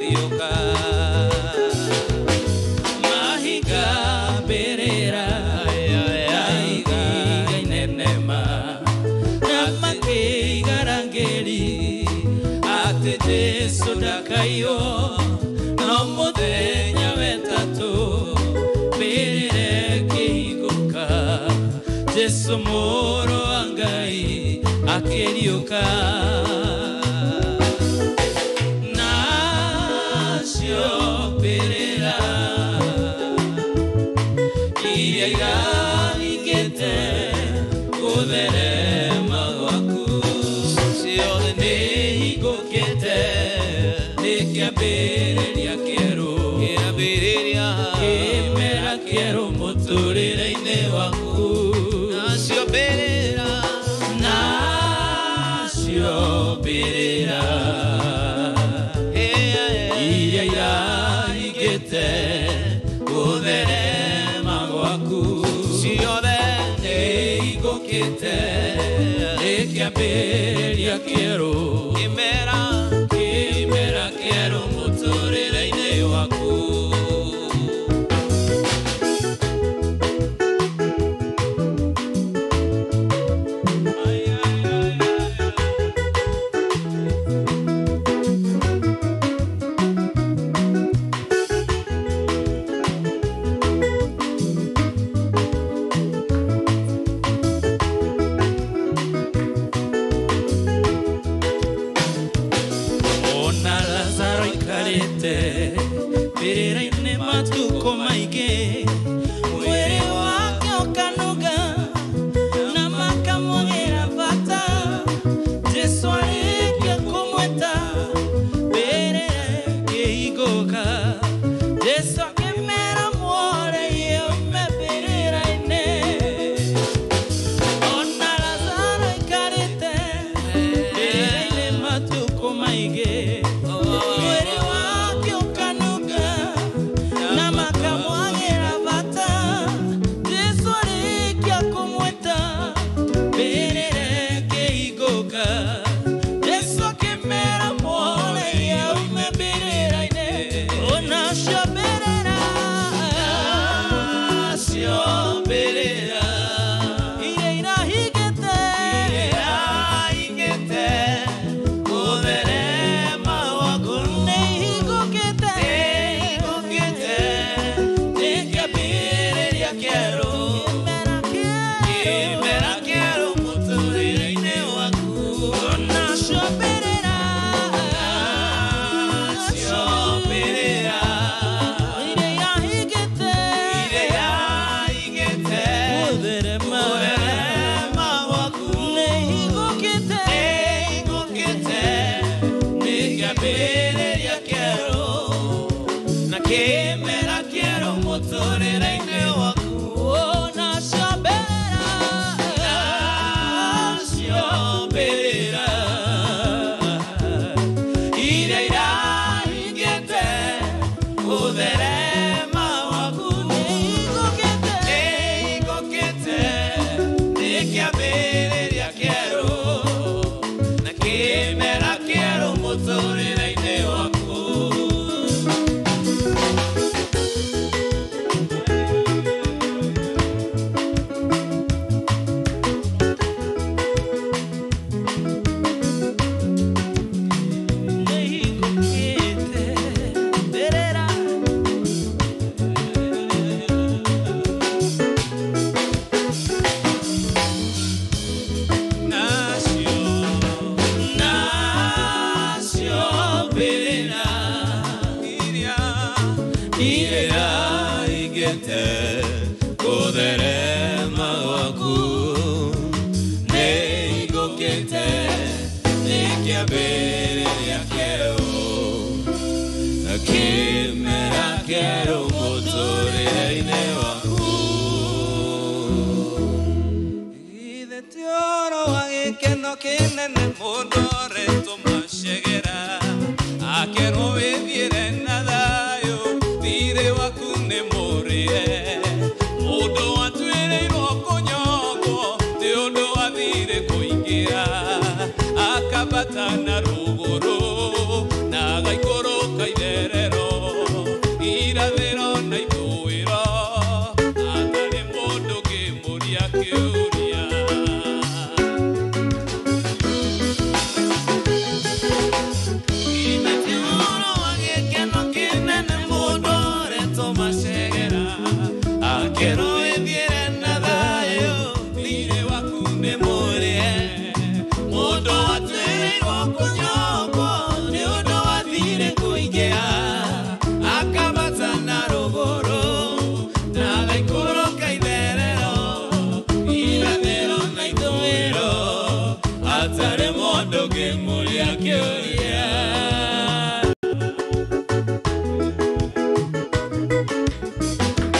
Riũka mahiga mbĩrĩra ihiga inene ma na makĩiga rangĩri atĩ Jesũ ndakaiywo no mũthenya wetatũ mbĩrĩra ĩkĩhingũka Jesũ mũrũ wa Ngai akĩriũka. Nacio mbĩrĩra iria irahingĩte gũtherema gwaku ciothe nĩhingũkĩte nĩ kĩambĩrĩria kĩerũ Kĩambĩrĩria kĩmera kĩerũ mũtũrĩre-inĩ waku. Nacio mbĩrĩra Nacio mbĩrĩra iria irahingĩte gũtherema gwaku ciothe nĩhingũkĩte nĩ kĩambĩrĩria kĩerũ kĩmera kĩmera kĩerũ mũtũrĩre-inĩ waku. Ai, ai, ai, ai, ai. Ona Lazaro aikarĩte mbĩrĩra-inĩ matukũ maingĩ mwĩrĩ wake ũkanunga na makamwagĩra bata Jesũ arĩkia kũmwĩta mbĩrĩra ĩkĩhingũka Jesũ akĩmera muore yume mbĩrĩra-inĩ. Ona Lazaro aikarĩte mbĩrĩra-inĩ matukũ maingĩ mwĩrĩ wake ũkanunga na makamwagĩra bata Jesũ arĩkia kũmwĩta mbĩrĩra ĩkĩhingũka Jesũ akĩmera muore aume mbĩrĩra-inĩ. Onacio mbĩrĩra Nacio mbĩrĩra iria irahingĩte irahingĩte gũtherema gwaku nĩihingũkĩte nĩhingũkĩte nĩ kĩambĩrĩria kĩerũ kĩmera kĩerũ kĩmera kĩerũ mũtũrĩre-inĩ waku. Onacio mbĩrĩra Nacio mbĩrĩra iria irahingĩte iria irahingĩte gũtherema gũtherema gwaku nĩihingũkĩte nĩhingũkĩte nĩ kĩambĩrĩria kĩerũ na kĩmera kĩerũ mũtũrĩre-inĩ waku. Onacio mbĩrĩra Nacio mbĩrĩra iria irahingĩte gũtherema gwaku nĩihingũkĩte nĩhingũkĩte nĩ kĩambĩrĩria kĩerũ na kĩmera kĩerũ mũtũrĩre-inĩ waku. Nĩihingũkĩte mbĩrĩra Nacio nacio mbĩrĩra iria irahingĩte gũtherema gwaku nĩhingũkĩte nĩ kĩambĩrĩria kĩerũ na kĩmera kĩerũ mũtũrĩre-inĩ waku. Ithe ti ũhoro wa gĩkeno kĩnene mũndũ oretwo macegera akerwo wĩthiĩre na thayũ thirĩ waku nĩ mũrĩe mũndũ atuĩrĩirwo kũnyongwo nĩ ũndũ athire kũingĩra akambata na rũgũrũ na agaikũrũka ithe. itherero irathĩro na ithũĩro atarĩ mũndũ ngĩmũria kĩũria. Githĩ ti ũhoro wa gĩkeno kĩnene mũndũ ũretwo macegera akerwo wĩthiĩre na thayũ thirĩ waku nĩ mũrĩhe mũndũ watuĩrĩirwo kũnyongwo nĩ ũndũ wa thirĩ kũingĩha akambata na rũgũrũ na agaikũrũka itherero irathĩro na ithũĩro atarĩ mũndũ ngĩmũria kĩũria.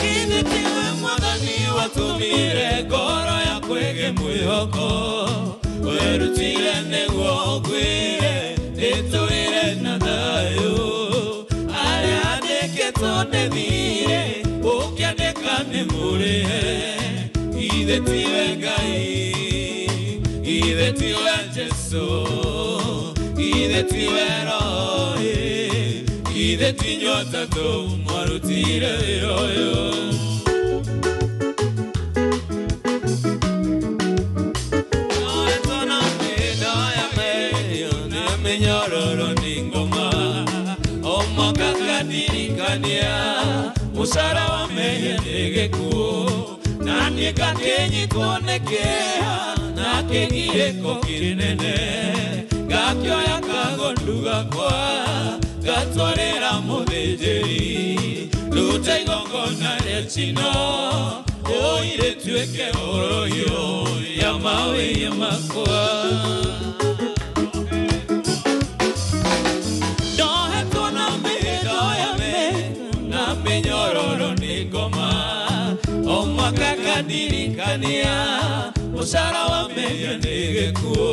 Githĩ tiwe Mwathani watũmire ngoro yakwa ĩgĩe mwĩhoko werutire nĩguo ũnguĩre ndĩtũrĩre na thayũ arĩa andĩkĩtwo nĩ thirĩ ũkĩandĩka nĩ mũrĩhe githĩ tiwe Ngai githĩ tiwe Jesũ githĩ tiwe Roho githĩ ti inyuĩ atatũ mwarutire wĩra ũyũ. Ndoetwo na mĩhĩndo ya mehia na mĩnyororo nĩ ngoma o mwaka ngadirikania mũcara wa mehia nĩ gĩkuũ na niĩ ngakĩnyitwo nĩ kĩeha na kĩgirĩko kĩnene ngakĩoya kagondu gakwa ngatwarĩra mũthĩnjĩri ruta igongona rĩa njino ũirĩtuĩke horohio ya mawĩhia makwa. Ndohetwo na mĩhĩndo ya mehia na mĩnyororo nĩ ngoma o mwaka ngadirikania mũcara wa mehia nĩ gĩkuũ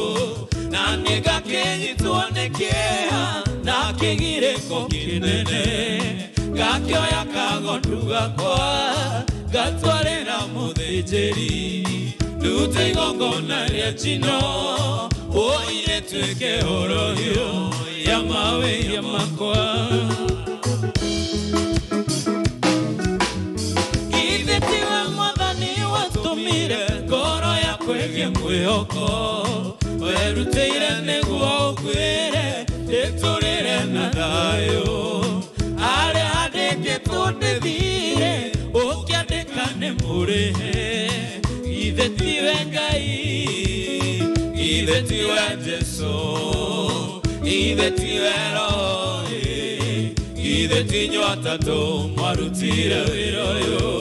na niĩ ngakĩnyitwo nĩ kĩeha na kĩgirĩko kĩnene ngakĩoya kagondu gakwa ngatwarĩra mũthĩnjĩri ndute igongona rĩa njino ũirĩtuĩke horohio ya mawĩhia makwa. Githĩ tiwe Mwathani watũmire ngoro yakwa ĩgĩe mwĩhoko werutĩire nĩguo ũnguĩre ndĩtũrĩre na thayũ arĩa andĩkĩtwo nĩ thirĩ ũkĩandĩka nĩ mũrĩhe githĩ tiwe Ngai githĩ tiwe Jesũ githĩ tiwe Roho githĩ ti inyuĩ atatũ mwarutire wĩra ũyũ.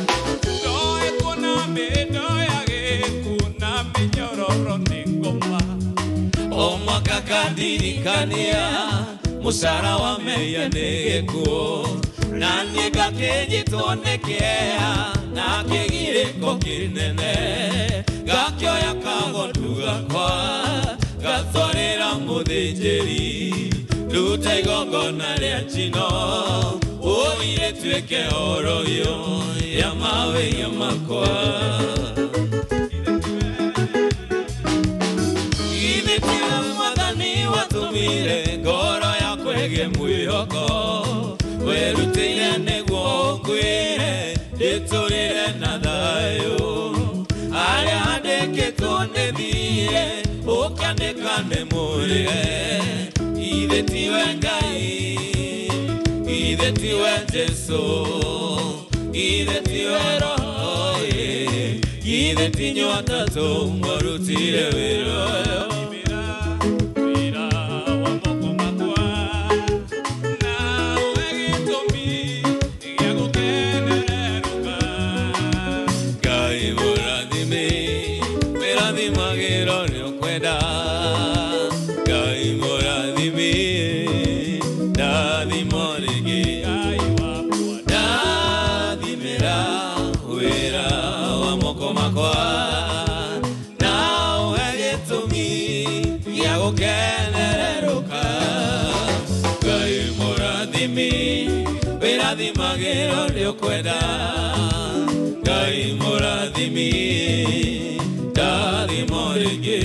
Ndoetwo na mĩhĩndo ya gĩkuũ na mĩnyororo nĩ ngoma o mwaka ngadirikania mũcara wa mehia nĩ gĩkuũ na niĩ ngakĩnyitwo nĩ kĩeha na kĩgirĩko kĩnene ngakĩoya kagondu gakwa ngatwarĩra mũthĩnjĩri nduta igongona rĩa njino ũirĩtuĩke horohio ya mawĩhia makwa. Githĩ tiwe Mwathani watũmire ngoro yakwa ĩgĩe mwĩhoko werutĩire nĩguo ũnguĩre ndĩtũrĩre na thayũ arĩa andĩkĩtwo nĩ thirĩ ũkĩandĩka nĩ mũrĩhe githĩ tiwe Ngai githĩ tiwe Jesũ githĩ tiwe Roho githĩ ti inyuĩ atatũ mwarutire wĩra ũyũ. Wĩra wa moko makwa nawe gĩtũmi gĩa gũkenererũka. Ngai mũrathime wĩrathimagĩrwo nĩ ũkwenda Ngai mũrathime ndathimo rĩngĩ Ngai wakwa ndathimĩra wĩra wa moko makwa nawe gĩtũmi gĩa gũkenererũka Ngai mũrathimi wĩrathimagĩrwo nĩ ũkwenda Ngai mũrathimi ndathimo rĩngĩ.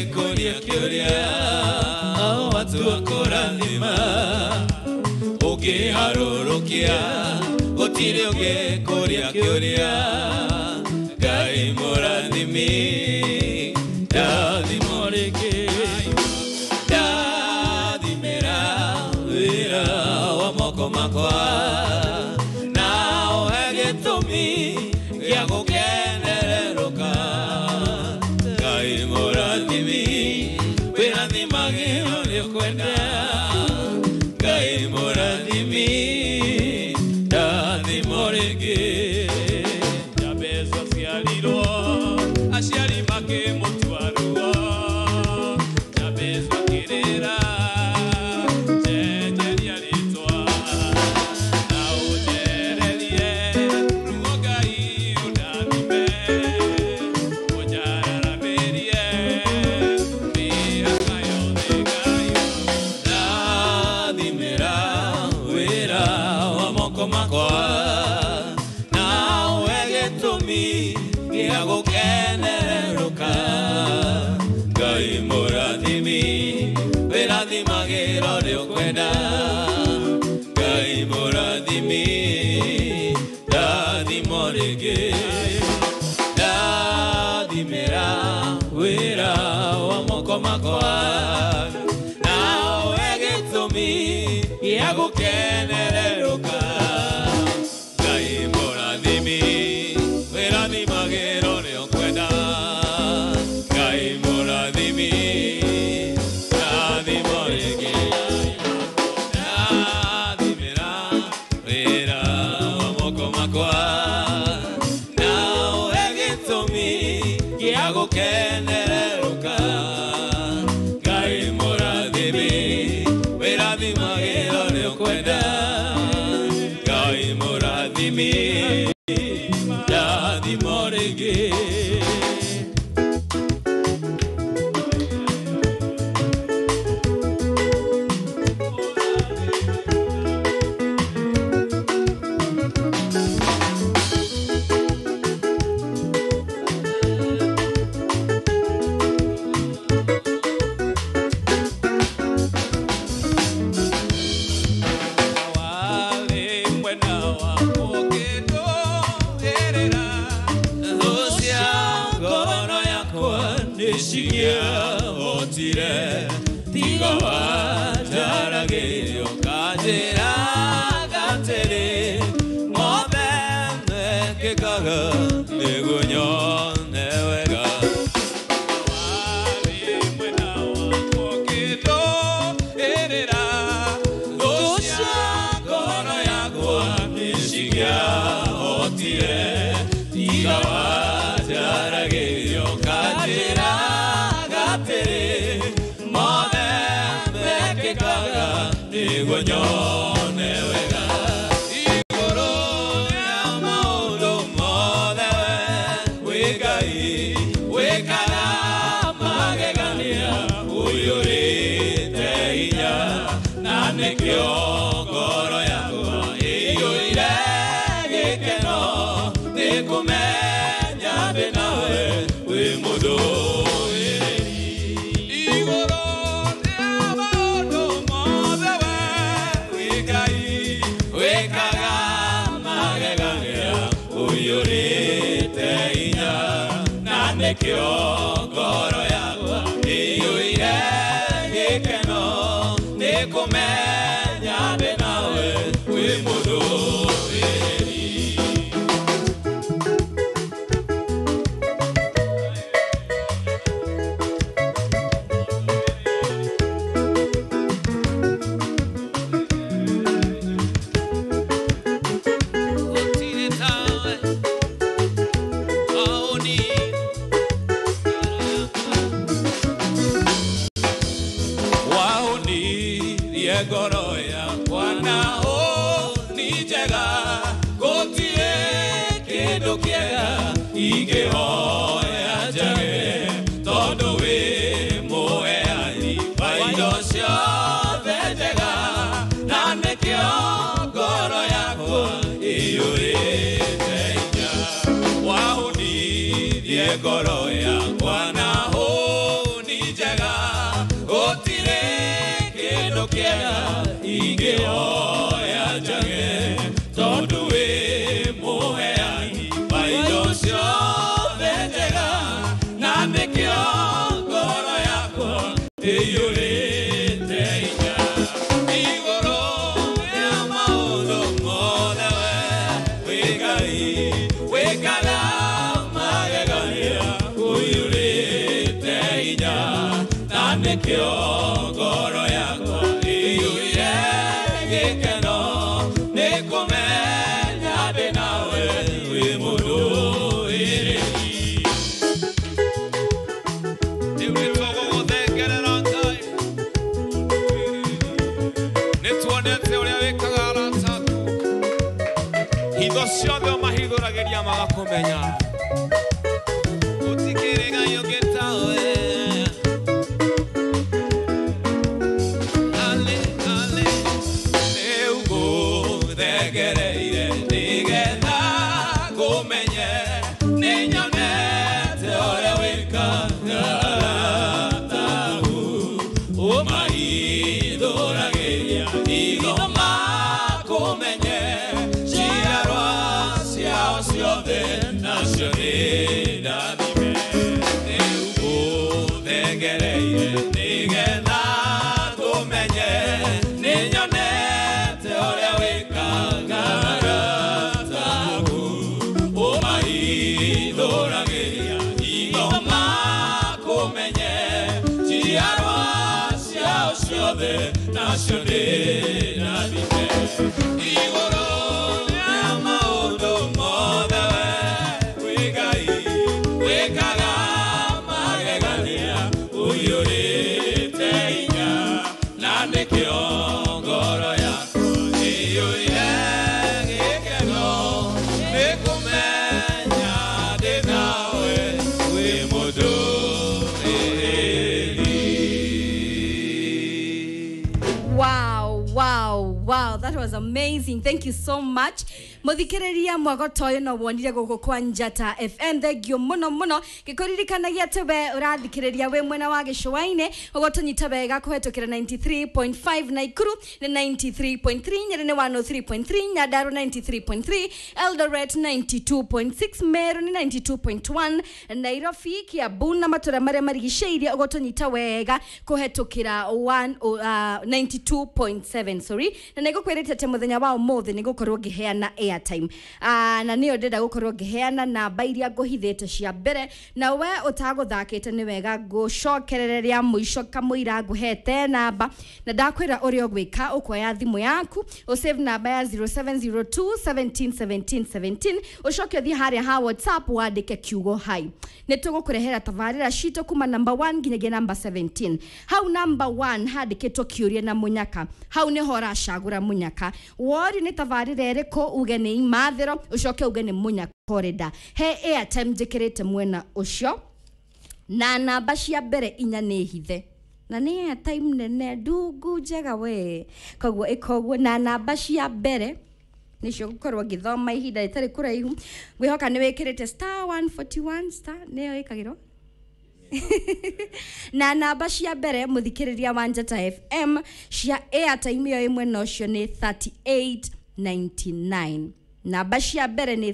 ũngĩkũria kĩũria watua kũrathima ũngĩharũrũkia gũtirĩ ũngĩkũria kĩũria Ngai mũrathimi ndathimo rĩngĩ ndathimĩra wĩra wa moko makwa na ũhe gĩtũmi gĩa gũkenererũka Ngai mũrathimi wĩrathimagĩra ũrĩa ũkwenda Ngai mũrathimi ndathimo rĩngĩ Jabezu aciarirwo aciari makĩmũtua ruo Jabezu akĩrĩra njenjeria rĩtwa na ũnjererie ruo Ngai ũndathime ũnjararamĩrie mĩaka yothe Ngai ndathimĩra wĩra wa moko makwa na ũhe gĩtũmi gĩa gũkenererũka Ngai mũrathimi wĩrathimagĩra ũrĩa ũkwenda Ngai mũrathimi ndathimo rĩngĩ ndathimĩra wĩra wa moko makwa na ũhe gĩtũmi gĩa gũkenererũka Ngai mũrathimi wĩrathimagĩra ũrĩa ũkwenda Ngai mũrathimi ndathimo rĩngĩ ndathimĩra wĩra wa moko makwa na ũhe gĩtũmi gĩa gũkenererũka Ngai mũrathimi wĩrathimagĩra ũrĩa ũkwenda Ngai mũrathimi ndathimo rĩngĩ Wale mwena wakwa ũkĩndũĩrĩra Thũ cia ngoro yakwa nĩcingĩahotire tiga wanjaragĩrio ũkanjĩraga atĩrĩ mothe mekĩkaga nĩguo nyone wega Wale mwena wakwa ũkĩndũĩrĩra Thũ cia ngoro yakwa nĩcingĩahotire tiga wanjaragĩrio ũkanjĩraga atĩrĩ mothe mekĩkaga nĩguo nyone wega igũrũ rĩa maũndũ mothe wĩ Ngai wĩkaga magegania ũiyũrĩte hinya na nĩkĩo ngoro yakwa ĩiyũire gĩkeno nĩ kũmenya ndĩ nawe wĩ mũndũĩrĩri Igũrũ rĩa maũndũ mothe we wĩ Ngai wĩkaga magegania ũiyũrĩte hinya na nĩkĩo ngoro yakwa ĩiyũire gĩkeno nĩ kũmenya ndĩ nawe wĩ mũndũĩrĩri gũtirĩ tawe aũni Wahũnirie ngoro yakwa na ũni njega gũtirĩ kĩndũ kĩega ingĩhoya njage tondũ wĩ mũheani wa indo ciothe njega na nĩkĩo ngoro yakwa ĩiyũrĩte hinya wahũnirie ngoro yakwa na hũni njega Gũtirĩ kĩndũ kĩega ingĩoya njage tondũ wĩ mũheani wa indo ciothe njega na nĩkĩo ngoro yakwa ĩiyũrĩte hinya. Igũrũ rĩa maũndũ mothe we wĩ Ngai wĩkaga magegania ũiyũrĩte hinya na nĩkĩo ngoro yakwa ĩiyũire gĩkeno nĩ kũmenya ndĩ nawe wĩ mũndũĩrĩri. Rĩu nĩtũgũgũthengerera Ngai, nĩtuonete ũrĩa wĩkaga arata aku, hitho ciothe ũmahithũragĩria magakũmenya. Gũtikĩrĩ Ngai ũngĩ tawe. Ale, ale. Rĩu ngũthengereire nĩgetha ngũmenye, nĩnyonete ũrĩa wĩkaga arata aku, ũmahithũragĩria hitho makũmenye, njiarwa ciao ciothe nacio nĩ ndathime. Rĩu ngũthengereire nĩgetha ngũmenye, nĩnyonete ũrĩa wĩkaga arata aku, ũmahithũragĩria hitho makũmenye, njiarwa ciao ciothe nacio nĩ ndathime. Igũrũ rĩa maũndũ mothe we wĩ Ngai wĩkaga magegania ũiyũrĩte hinya na nĩkĩo ngoro yakwa ĩiyũire gĩkeno nĩ kũmenya ndĩ nawe wĩ mũndũĩrĩri. Wow, that was amazing. Thank you so much. Muthikiriria mwagoto ũyũ no wonire gũkũ kwa Njata FM. Thank you mũno mũno. Gĩkũririkanagia atĩ we ũrathikĩrĩria wĩ mwena wa gĩcũa-inĩ ũgũtũnyita wega kũhetũkĩra 93.5 Naikuru nĩ 93.3, Nyeri nĩ 103.3, Nyandarua 93.3, Eldoret 92.6, Meru nĩ 92.1, Nairobi, Kiambu na matũra marĩa marigicĩirie ũgũtũnyita wega kũhetũkĩra 92.7, sorry. Na nĩngũkwĩrĩte atĩ mũthenya wa ũmũthĩ nĩngũkorwo ngĩheana airtime, na nĩyo ndĩrenda gũkorwo ngĩheana namba iria ngũhithĩte cia mbere, na we ũtagũthakĩte nĩ wega ngũcokerere rĩa mũico kamũira ngũhete namba, na ndakwĩra ũrĩa ũgwĩka. Ũkuoya thimũ yaku ũsave namba ya 0702 17 17 17, ũcoke ũthiĩ harĩa ha WhatsApp wandĩke kiugo hi. Nĩ tũgũkũrehera tabarĩra citũ kuma number 1 nginyagia number 17. Hau number 1 handĩkĩtwo kĩũria na mũnyaka, hau nĩho ũracagũra mũnyaka. Wori nĩ tabarĩra ĩrĩkũ, uge nĩ imathĩro, ũcoke uge nĩ mũnyaka ũrenda. He airtime njĩkĩrĩte mwena ũcio na namba cia mbere inya nĩ hithe, na nĩ airtime nene ndungu njega we, koguo ĩkoguo na namba cia mbere nĩcio ngũkorwo ngĩthoma ihinda rĩtarĩ kũraihu. Ngwĩhoka nĩ wĩkĩrĩte star 141 star nĩyo ĩkagĩrwo na namba cia mbere mũthikĩrĩria wa Njata FM cia airtime ĩyo ĩmwe na ũcio nĩ 3899. Namba cia mbere nĩ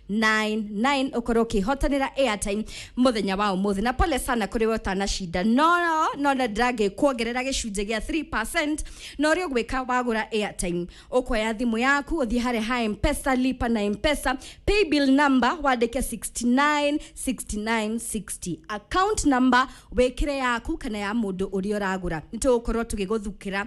3899, ũkorwo ũkĩhotanĩra airtime mũthenya wa ũmũthĩ. Na pole sana kũrĩ we ũtanacinda, no no na ndĩrangĩkuongerera gĩcunjĩ gĩa 3%. Na ũrĩa ũgwĩka wagũra airtime, ũkoya thimũ yaku ũthiĩ harĩa ha Mpesa, lipa na Mpesa, paybill number wandĩke 69 69 60, account number wĩkĩre yaku kana ya mũndũ ũrĩa ũragũra. Nĩ tũgũkorwo tũgĩgũthukĩra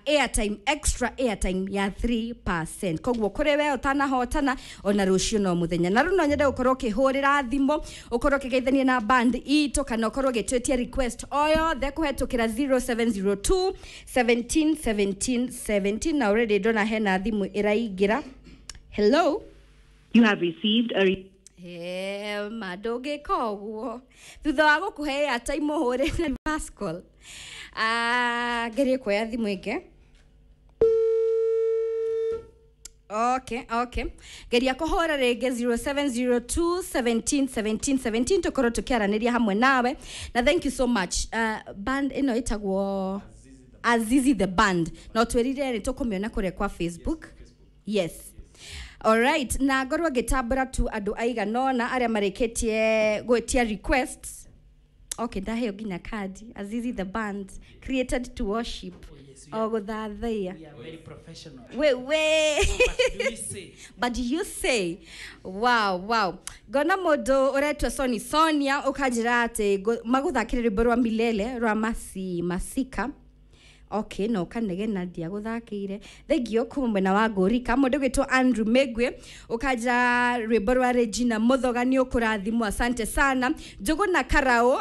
airtime, extra airtime ya 3%. Koguo kũrĩ we ũtanahotana, ona rũciũ no mũthenya. Na rĩu no nyende gũkorwo ũkĩhũrĩra thimũ, ũkorwo ũkĩgeithania na band itũ, kana ũkorwo ũgĩtwĩtia request o yothe kũhetũkĩra 0702 17 17 17. Na already ndona hena thimũ ĩraingĩra. Hello. You have received a Ma ndũngĩka ũguo thutha wa gũkũhe airtime ũhũre na Pascal. Ngerie kuoya thimũ ĩngĩ. Okay, geria kũhũra rĩngĩ 0702 17 17 17 tũkorwo tũkĩaranĩria hamwe nawe. Na thank you so much. Band ĩno ĩtagwo Azizi the Band, na ũtwĩrire nĩ tũkũmĩona kũrĩa kwa Facebook. Yes, alright. Na ngorwo ngĩtambũra tu andũ aigana ũna arĩa marĩkĩtie gwĩtia requests. Okay, ndaheo nginya kadi. Azizi the Band, created to worship. Oh, yes, we O are, gũthathaiya. we are very professional. Wewe. But do we say? But you say, wow. Ngona mũndũ ũretwo Soni Sonia ũkanjĩra atĩ magũthakĩre rwĩmbo rwa Milele rwa Masi Masika. Okay, no kanegena ndiagũthakĩire. Thengio kuma mwena wa Ngũrika. Mũndũ ũgwĩtwo Andrew Megwe ũkanjĩra rwĩmbo rwa Regina Mũthoga nĩ ũkũrathimwo, asante sana. Njũgũ na Karau,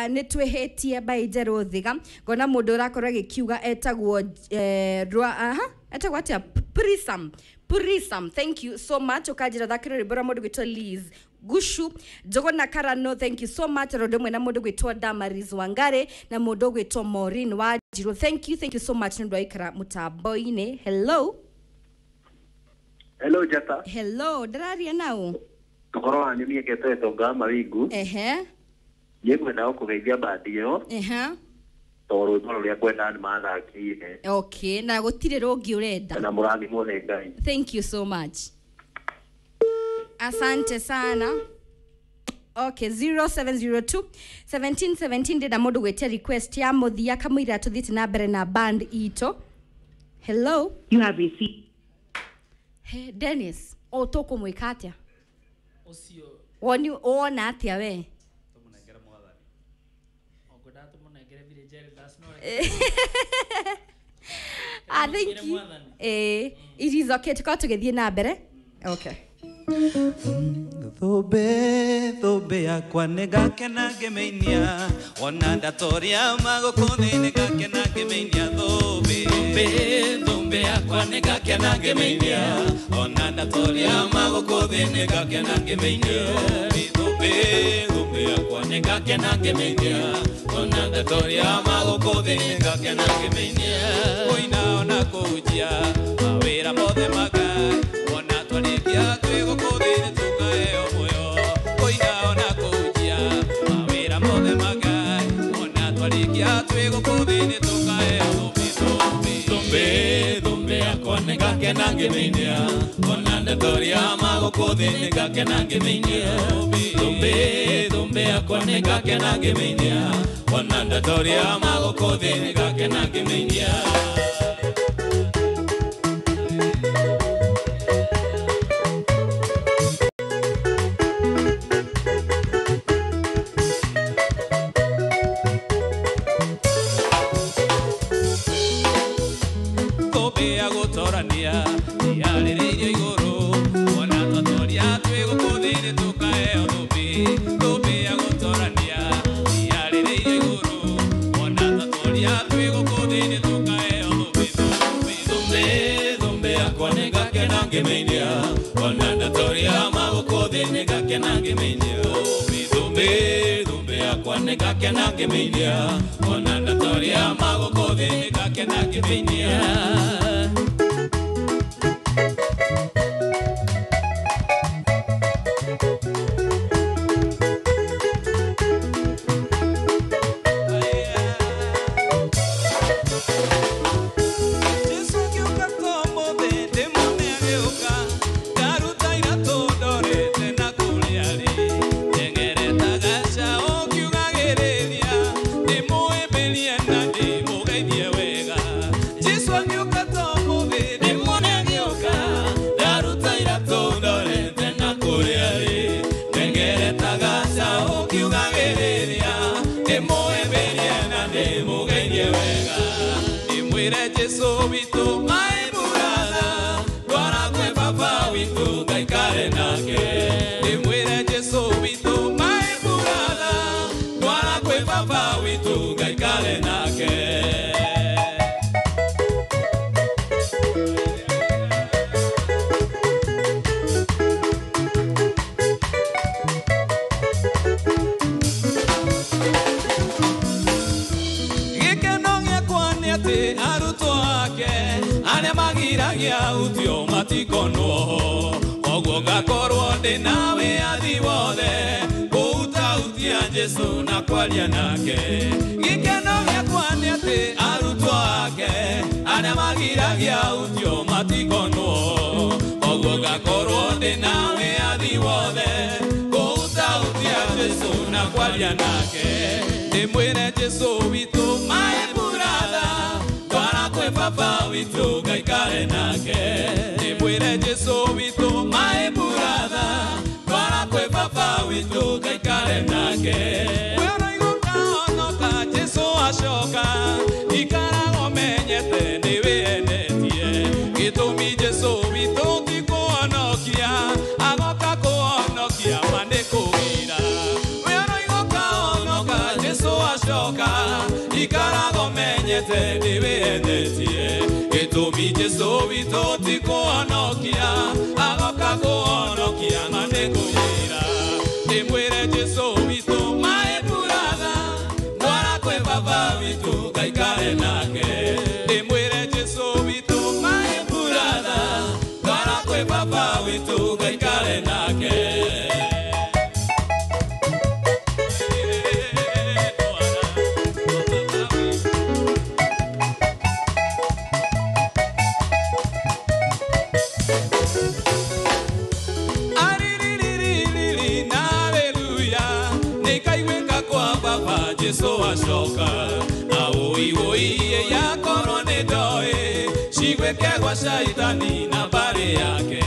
nĩ twĩhĩtie by Njerũ Thiga. Ngona mũndũ ũrakorwo agĩkiuga etagwo rwa aha etagwo atĩa? Prism. Prism, thank you so much. Ũkanjĩra thakĩre rwĩmbo rwa mũndũ gwĩtwo Liz Gushu. Njũgũ na Karano, thank you so much. Rondo mwena mũndũ gwĩtwo Damaris Wangare na mũndũ gwĩtwo Maureen Wanjiru, thank you so much nĩ ũndũ wa ikara mũtambo-inĩ. Hello. Hello Jata. Hello, ndĩraria nau? Ũhoro wanyu? Niĩ ngetwo Ĩtonga wa Mawingu. Niĩ ngwenda gũkũgeithia bandi ĩyo tondũ rwĩmbo rũrĩa ngwendaga nĩ mathakire. Okay, na gũtirĩ rũngĩ ũrenda? Na mũrathimwo nĩ Ngai. Thank you so much, asante sana. Okay, 0702 17 17 ndĩna mũndũ gwĩtia request ya mũthia kamũira tũthiĩte na mbere na band itũ. Hello. You have received. He, Dennis, o tũkũmwĩka atĩa? Ũcio. Woni wona atĩa we? Ongwendaga tũmũnengere village elders no Ah, thank you. Mwathani. It is okay, tũkorwo tũgĩthiĩ na mbere. Okay. Thũmbĩ, thũmbĩ yakwa nĩngakena ngĩmĩinia, ona ndatoria magũkũ thĩ nĩngakena ngĩmĩinia thũmbĩ. Thũmbĩ, thũmbĩ yakwa nĩngakena ngĩmĩinia, ona ndatoria magũkũ thĩ nĩngakena ngĩmĩinia thũmbĩ. Thũmbĩ yakwa nĩngakena ngĩmĩinia, ona ndatoria magũkũ thĩ nĩngakena ngĩmĩinia. Kũina ona kũhunjia mawĩra mothe ma Ngai, ona twarĩkia twĩ gũkũ thĩ nĩtũkaheo muoyo. Kũina ona kũhunjia mawĩra mothe ma Ngai, ona twarĩkia twĩ gũkũ thĩ nĩtũkaheo thũmbĩ. Thũmbĩ, thũmbĩ, thũmbĩ yakwa nĩngakena ngĩmĩinia, ona ndatoria magũkũ thĩ nĩngakena ngĩmĩinia thũmbĩ. Thũmbĩ yakwa nĩngakena ngĩmĩinia, ona ndatoria magũkũ thĩ nĩngakena ngĩmĩinia. Thũmbĩ ya gũtorania yarĩrĩirio igũrũ, ona twatoria twĩ gũkũ thĩ nĩtũkaheo thũmbĩ. Thũmbĩ ya gũtorania yarĩrĩirio igũrũ, ona twatoria twĩ gũkũ thĩ nĩtũkaheo thũmbĩ. Thũmbĩ, thũmbĩ, thũmbĩ yakwa nĩngakena ngĩmĩinia, ona ndatoria magũkũ thĩ nĩngakena ngĩmĩinia thũmbĩ. Thũmbĩ, thũmbĩ yakwa nĩngakena ngĩmĩinia, ona ndatoria magũkũ thĩ nĩngakena ngĩmĩinia. Jesu agĩũka ta ũmũthĩ, ndĩmuone agĩũka, ndaruta iratũ ndorete na kũrĩa arĩ. Ndengereta gacaũ ngiugagĩrĩria, ndĩmũhĩmbĩrie na ndĩmũgeithie wega. Jesu agĩũka ta ũmũthĩ, ndĩmuone agĩũka, ndaruta iratũ ndorete na kũrĩa arĩ. Ndengereta gacaũ ngiugagĩrĩria, ndĩmũhĩmbĩrie na ndĩmũgeithie wega. Ndĩmwĩre Jesu witũ my brother, ndwara kwĩ baba witũ ngaikare nake. Ndĩmwĩre Jesu witũ my brother, ndwara kwĩ baba witũ ngaikare nake. Gĩkeno gĩakwa nĩ atĩ arutwo ake arĩa magi magiragia utio matikonwo koguo ngakorwo ndĩ na wĩyathi wothe kũutautia Jesũ na kwaria nake gĩkeno gĩakwa nĩ atĩ arutwo ake arĩa magiragia utio matikonwo koguo ngakorwo ndĩ na wĩyathi wothe kũutautia Jesũ na kwaria nake ndĩmwĩre Jesũ witũ my brother twara kwĩ baba witũ ngaikare nake ndĩmwĩre Jesũ witũ my brother twara kwĩ baba witũ ngaikare nake wĩra igũkahonoka Jesũ acoka ikarago menyete nĩ wĩendetie gĩtũmi Jesũ witũ ti kũhonokia agoka kũhonokia ma nĩ kũgira wĩra igũkahonoka Jesũ acoka ikarago menyete nĩ wĩendetie gĩtũmi Jesũ witũ ti kũhonokia agoka kũhonokia ma nĩ kũgira ndĩmwĩre Jesũ witũ my brother twara kwĩ baba witũ ngaikare nake ndĩmwĩre Jesũ witũ my brother twara kwĩ baba witũ ngaikare nake. Jesu acoka na woi woi yakorwo nĩ ndoĩ cigwĩke gwa shaitani na mbarĩ yake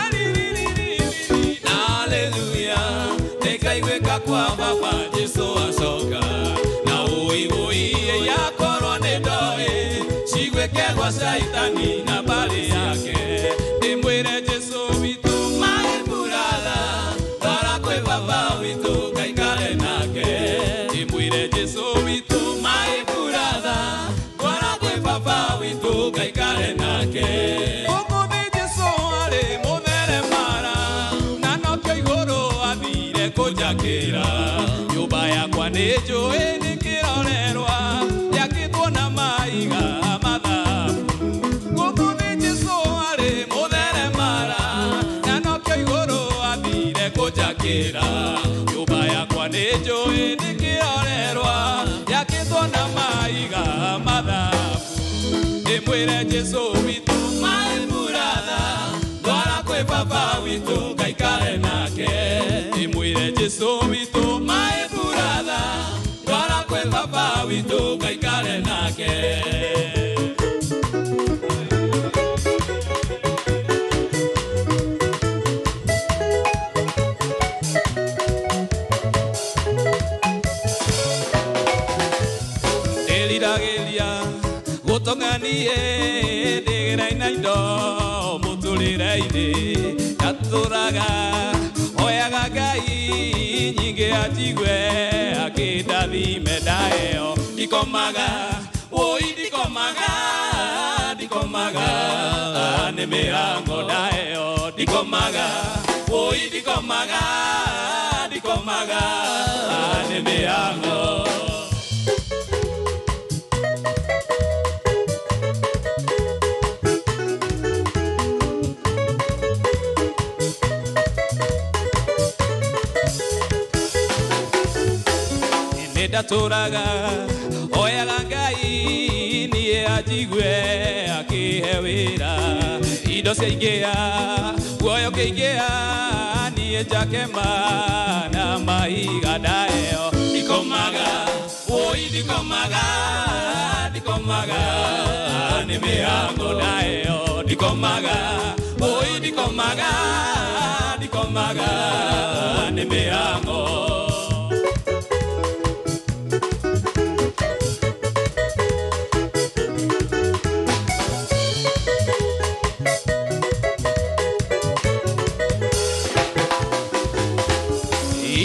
ariririri na haleluya nĩkaiguĩka kwa baba Jesu acoka na woi woi yakorwo nĩ ndoĩ cigwĩke gwa shaitani na mbarĩ yake ndĩmwĩre Jesu witũ my brother twara kwĩ baba witũ ngaikare nake ndĩmwĩre Jesũ witũ my brother twara kwĩ baba witũ ngaikare nake gũkũ thĩ Jesũ arĩ mũtheremara na nokĩo igũrũ athire kũnjakĩra nyũmba yakwa nĩ njũĩ nĩ kĩrorerwa yakĩtwo na maiga mathabu gũkũ thĩ Jesũ arĩ mũtheremara na nokĩo igũrũ athire kũnjakĩra nyũmba yakwa nĩ njũĩ nĩ kĩrorerwa yakĩtwo na maiga mathabu ndĩmwĩre Jesũ witũ my brother twara kwĩ baba witũ ngaikare nake ndĩmwĩre Jesũ witũ my brother twara kwĩ baba witũ ngaikare nake. Ndĩriragĩria gũtong'anie ndĩgĩraina indo mũtũrĩre-inĩ ndatũraga oyaga Ngai nyingĩ anjigue akĩndathime ndaheo ndikomaga woi ndikomaga ndikomaga nĩ mĩhango ndaheo ndikomaga woi ndikomaga ndikomaga nĩ mĩhango. Ndatũraga oyaga Ngai niĩ anjigue akĩhe wĩra indo ciaingĩha guoyo kĩingĩha niĩ njakema na mahiga ndaheo ndikomaga woi ndikomaga ndikomaga nĩ mĩhango ndaheo ndikomaga woi ndikomaga ndikomaga nĩ mĩhango.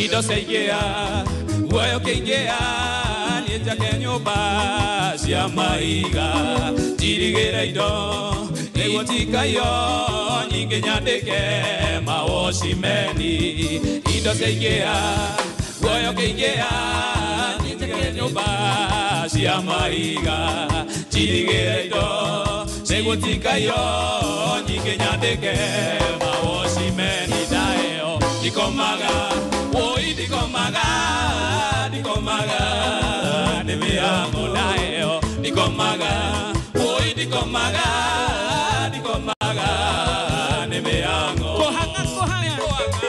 Indo ciaingĩha guoyo kĩingĩha niĩ njake nyũmba cia mahiga njirigĩre indo nĩguo tikaiyo nyingĩ nyandĩke mawocimeni indo ciaingĩha guoyo kĩingĩha niĩ njake nyũmba cia mahiga njirigĩre indo Nĩgũtikayo nyingĩ nyandĩke mawocimeni ndaeo ndikomaga woi ndikomaga ndikomaga nĩ mĩhango ndaeo ndikomaga woi ndikomaga ndikomaga nĩ mĩhango Kohanga kohanga. Kohanga.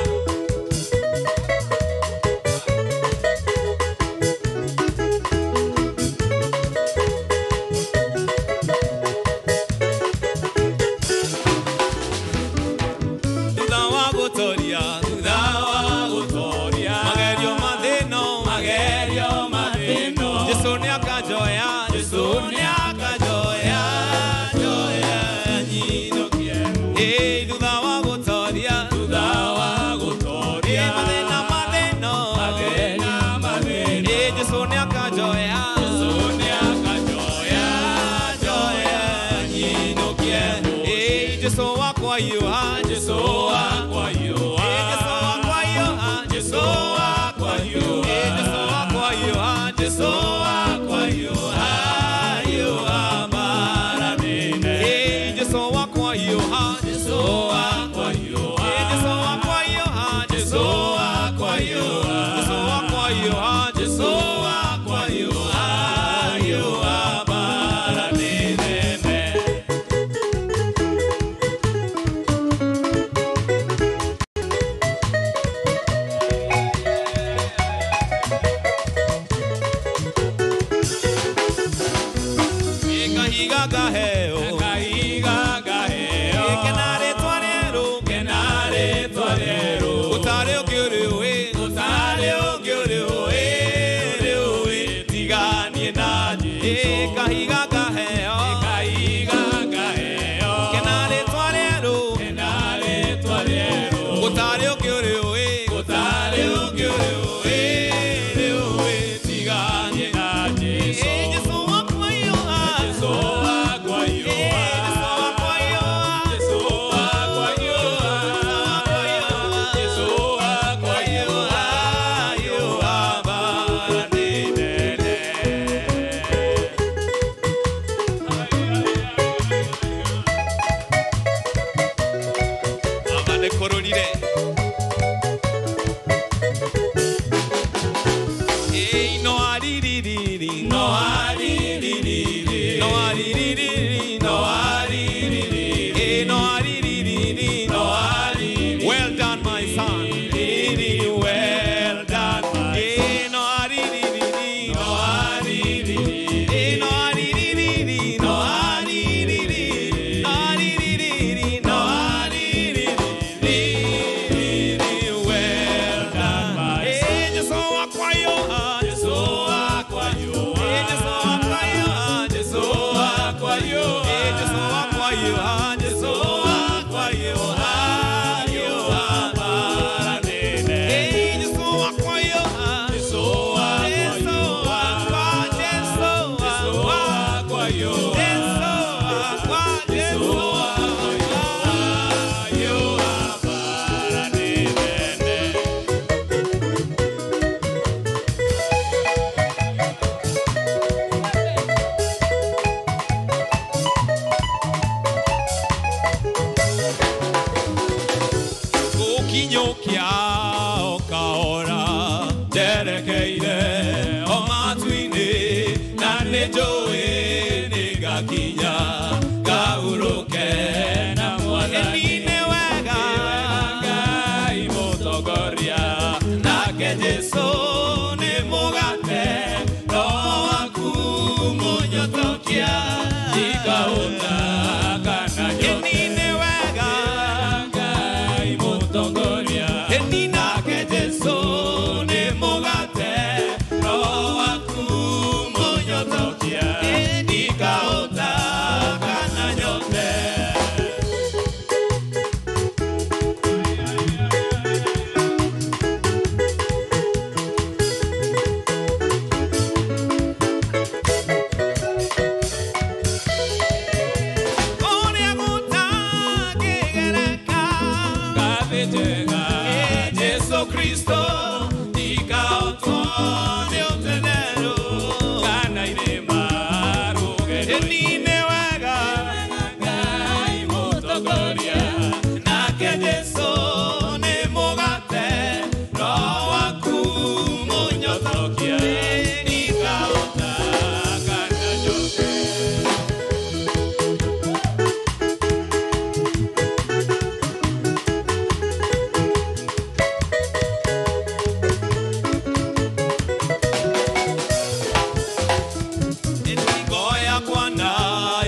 yakwa na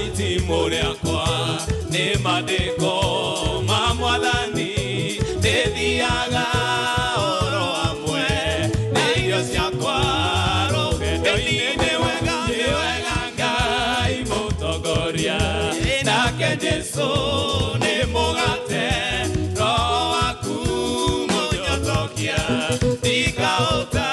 itimũ rĩakwa nĩ maandĩko ma mwathani ndĩthiaga oro hamwe na irio ciakwa rũgendo-inĩ. Nĩ wega Ngai mũtongoria nake Jesũ nĩ mũgate roho waku mũnyotokia ndikaũta.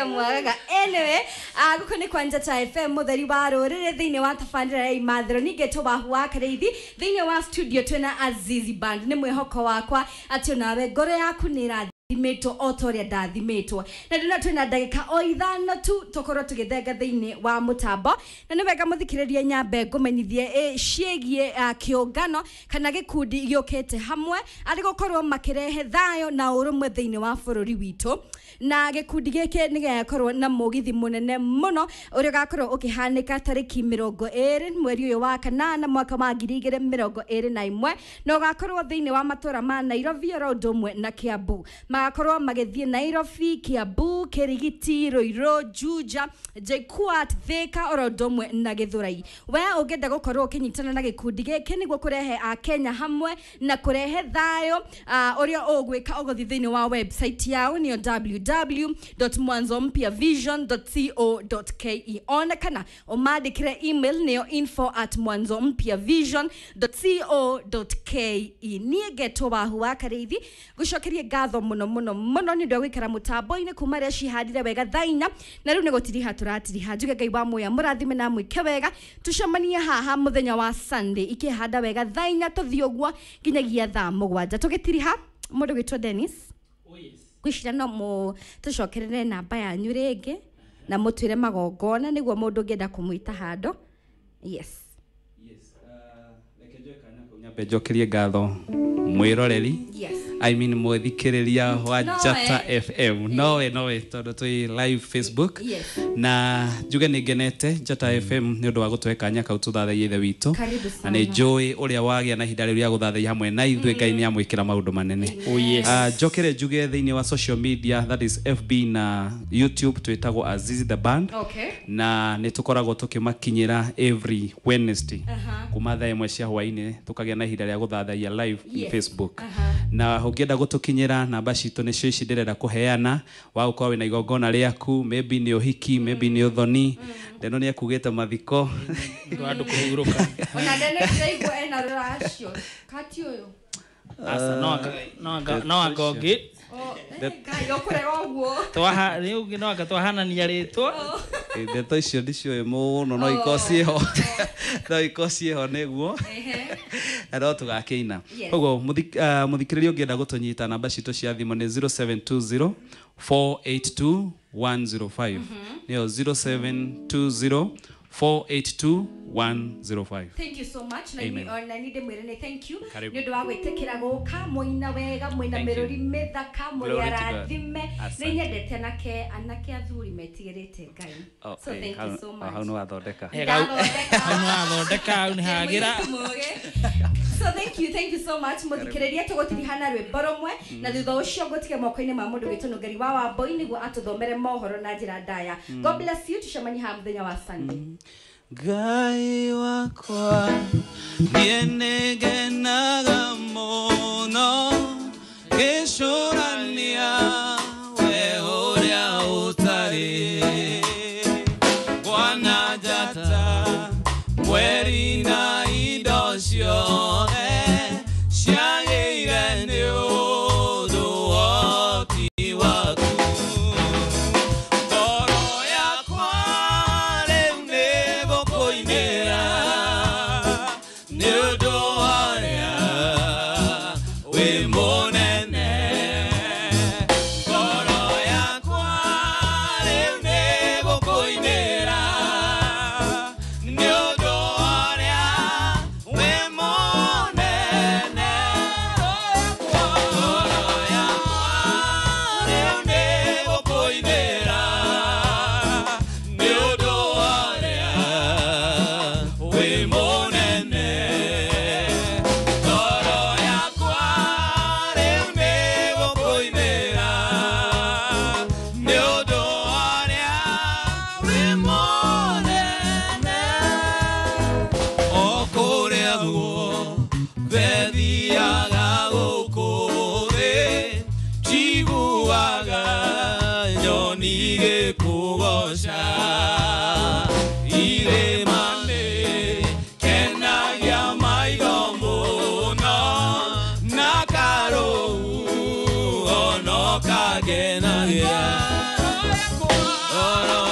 Mwagaga anyway guku ni kwa Njata FM mutheri wa ruriri thiini wa tabanira ya imathiro ningetwo wahu wa Kareithi thiini wa studio twina Azizi Band ni mwihoko wakwa ati onawe ngoro yaku ni irathimĩtwo o ta ũrĩa ndathimĩtwo na ndĩna twĩna ndagĩka o ithano tu tũkorwo tũgĩthenga thĩinĩ wa mũtambo na nĩ wega mũthikĩrĩrie nyambe ngũmenyithie ciĩgiĩ kĩũngano kana gĩkundi gĩũkĩte hamwe arĩ gũkorwo makĩrehe thayũ na ũrũmwe thĩinĩ wa bũrũri witũ na gĩkundi gĩkĩ nĩ gĩgakorwo na mũgithi mũnene mũno ũrĩa ũgakorwo ũkĩhanĩka tarĩki 20 mweri ũyũ wa kanana mwaka wa 2021 na ũgakorwo thĩinĩ wa matũra ma Nairobi oro ũndũ ũmwe na Kiambu. Magakorwo magĩthiĩ Nairobi, Kiambu, Kirigiti, Ruiru, Juja, JKUAT, Thika oro ũndũ ũmwe na Gĩthũrai. We ũngĩenda gũkorwo ũkĩnyitana na gĩkundi gĩkĩ nĩguo kũrehe Akenya hamwe na kũrehe thayũ ũrĩa ũgwĩka ũgũthiĩ thĩinĩ wa website yao nĩyo www.mwanzompyavision.co.ke ona kana ũmandĩkĩre email nĩyo info@mwanzompyavision.co.ke. Niĩ ngetwo Wahu wa Kareithi ngũcokerie ngatho mũno mũno mũno nĩ ũndũ wa gũikara mũtambo-inĩ kuma rĩrĩa cihandire wega thaa inya na rĩu nĩ gũtiriha tũratiriha. Njuge Ngai wa muoya mũrathime na mwĩke wega tũcemanie haha mũthenya wa Sunday ikĩhanda wega thaa inya tũthiĩ ũguo nginyagia thaa mũgwanja tũgĩtiriha. Mũndũ gwĩtwo Dennis ngwĩciria no tũcokerere namba yanyu rĩngĩ na mũtwĩre magongona nĩguo mũndũ ũngĩenda kũmwĩta handũ. Yes. Yes, reke njoe kanya kau nyambe njokerie ngatho mwĩroreri. Yes. I mean mwithikiriria wa Njata FM nowe tondu twi live Facebook. Yes. Na njuge nĩ ngenete Njata FM nĩ ũndũ wa gũtũhe kanya kau tũthathaie ithe witũ. Karibu Na sana. nĩ njũĩ ũrĩa wagĩa na ihinda rĩu rĩa gũthathaiya hamwe na ithuĩ Ngai nĩ amwĩkĩra maũndũ manene. Oh yes. Njokere njuge thĩinĩ wa social media, that is FB na YouTube, twĩtagwo Azizi the Band. Okay. Na nĩ tũkoragwo tũkĩmakinyĩra every Wednesday kuma thaa 1 cia hwaĩ-inĩ, tũkagĩa na ihinda rĩa gũthathaiya live Yes. Facebook. Na ũngĩenda gũtũkinyĩra namba citũ nĩcio ici ndĩrenda kũheana, wa gũkorwo wĩna igongona rĩaku, maybe nĩ ũhiki, maybe nĩ ũthoni, Ndeno nĩ ekugĩte mathiko. Ndu andu kuhuruka. Ona ndene ndĩraigua ena rũracio kati ũyũ. Asa no anga ũngĩ. Ngai ũkũrega ũguo. Twaha rĩu no anga twahanania rĩtwa. Ndeto icio ndiciũĩ mũno, no ikorwo ciĩho, no ikorwo ciĩho nĩguo no tũgakĩina. Koguo mũthikĩrĩria ũngĩenda gũtũnyita namba citũ cia thimũ nĩ 0720 482 105, nĩyo 0720 482 105. Thank you so much. Na Amen. ni ona ni ndimwire ni thank you Karibu. ni undu wa gwitikira guka muina wega mwina Thank you. miruri mithaka muri Glory to God. arathime. Asante. Ni nyendete anake athuri metigirite Ngai. Oh, So thank you so much. Hau nĩ wathondeka. Ndathondeka. Hau nĩ wathondeka, hau nĩ hagĩra. So thank you so much. Muthikiriria tugutirihana rwimbo rumwe na thutha ucio ngutige moko-inĩ ma mũndũ witũ Nũngeri wa Wambui nĩguo atũthomere mohoro na njĩra ndaya. God bless you, tucemanie haha mũthenya wa Sunday. Ngai wakwa niĩ nĩngenaga mũno ngĩcũrania we ũrĩa ũtarĩ Bwana njata mweri na indo ciothe ciagĩire nĩ ũndũ woti waku. Ngoro yakwa rĩu nĩgũkũinĩra nĩ ũndũ warĩa wĩ mũnene. Ngoro yakwa rĩu nĩgũkũinĩra nĩ ũndũ warĩa wĩ mũnene. Ngoro yakwa rĩu nĩgũkũinĩra nĩ ũndũ warĩa wĩ mũnene. Ngoro yakwa rĩu nĩgũkũinĩra nĩ ũndũ warĩa wĩ mũnene. O kũrĩa guothe thiaga gũkũ thĩ njiguaga nyoni igĩkũgooca. Irĩma nĩ kenagia maitho mũno na karũu ono kagenagia. Ngoro